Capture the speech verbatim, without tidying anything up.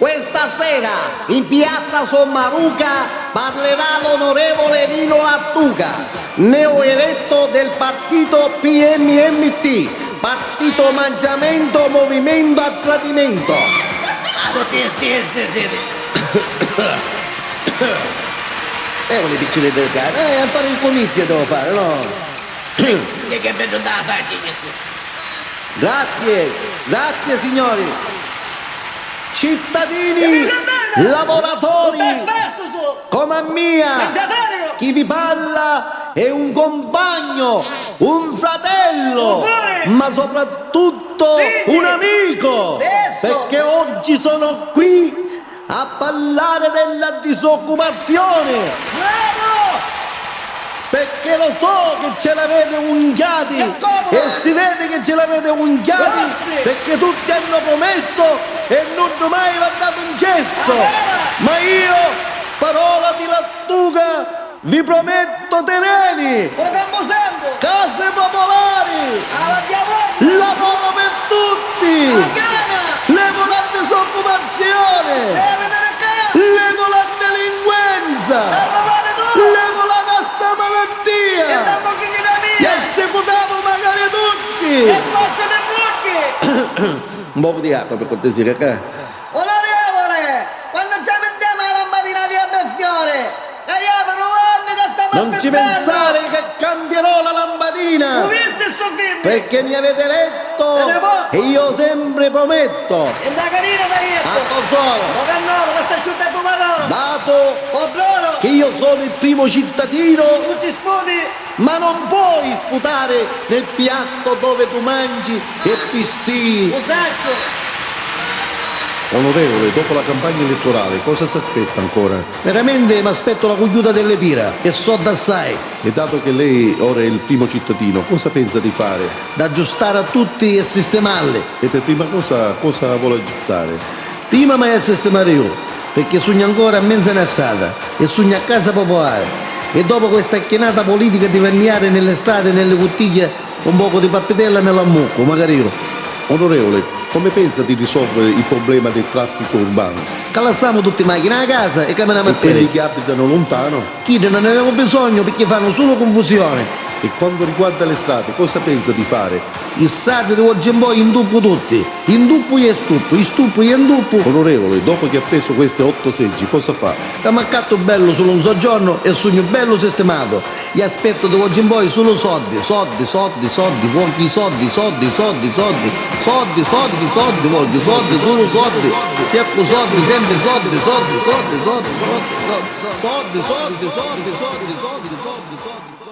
Questa sera in piazza Sommaruca parlerà l'onorevole Rino Lattuca, neoeletto del partito P M M T, Partito Mangiamento Movimento a Tradimento. Ma tutti i stessi siete. E vuole piccirì del cane, eh, a fare un comizio devo fare, no? Che, che bello da faccia che su. Grazie, grazie signori. Cittadini, lavoratori, come a mia, chi vi parla è un compagno, un fratello, ma soprattutto un amico, perché oggi sono qui a parlare della disoccupazione. Bravo! Perché lo so che ce l'avete unchiati e si vede che ce l'avete unchiati perché tutti hanno promesso e nuddu mai va dato in cesso. Ma io, parola di lattuga, vi prometto terreni, case popolari, lavoro per tutti, levo la disoccupazione, levo la delinquenza, levo la cassa malattia, e assicutavo magari tutti. Un poco di acqua per cortesia, cacà. Onorevole, quannu ci avintiamo la lampadina via Belfiore? Ca iavunu anni ca stamu aspittannu! Non ci pensare che cambierò la lampadina! U visti stu filmi? Perché mi avete eletto e io sempre prometto! E na carina t'ha dettu! A tosoro! O cannolo, ca sta asciutta e pumarolo! Dato che io sono il primo cittadino! Nun ci spuni! Ma non puoi sputare nel piatto dove tu mangi e pistii. Lu sacciu. Onorevole, dopo la campagna elettorale cosa s'aspetta ancora? Veramente m'aspetto la cugghiuta delle pira e soddi assai. E dato che lei ora è il primo cittadino, cosa pensa di fare? D'aggiustare a tutti e sistemalli. E per prima cosa, cosa vuole aggiustare? Prima m'haiu a sistimari iu, pecchì sugnu ancora a menza na strata e sugnu a casa popolari, e dopo questa chinata politica di vanniari nelle strade e nelle cuttigghie un poco di pappitella me l'ammuccu, macari iu. Onorevole, come pensa di risolvere il problema del traffico urbano? Ca lassamu tutti i machini a casa e caminamu a pedi. E quelli che abitano lontano? Chiddi non ne avemu bisognu picchì fannu sulu cunfusioni. E quanto riguarda le strade, cosa pensa di fare? I strati di oggi in poi intuppu tutti. Intuppu e stuppu, istuppu e intuppu. Onorevole, dopo che ha preso queste otto seggi, cosa fa? Ca m'accattu bellu sulu un soggiornu e sugnu bellu sistimatu. Iu aspettu di oggi in poi sulu soddi, soddi, soddi, soddi, vogghiu i soddi, soddi, soddi, soddi, soddi, soddi, soddi, vogghiu soddi, sulu soddi, cercu soddi, sempri soddi, soddi, soddi, soddi, soddi, soddi, soddi, soddi, soddi, soddi, soddi, soddi.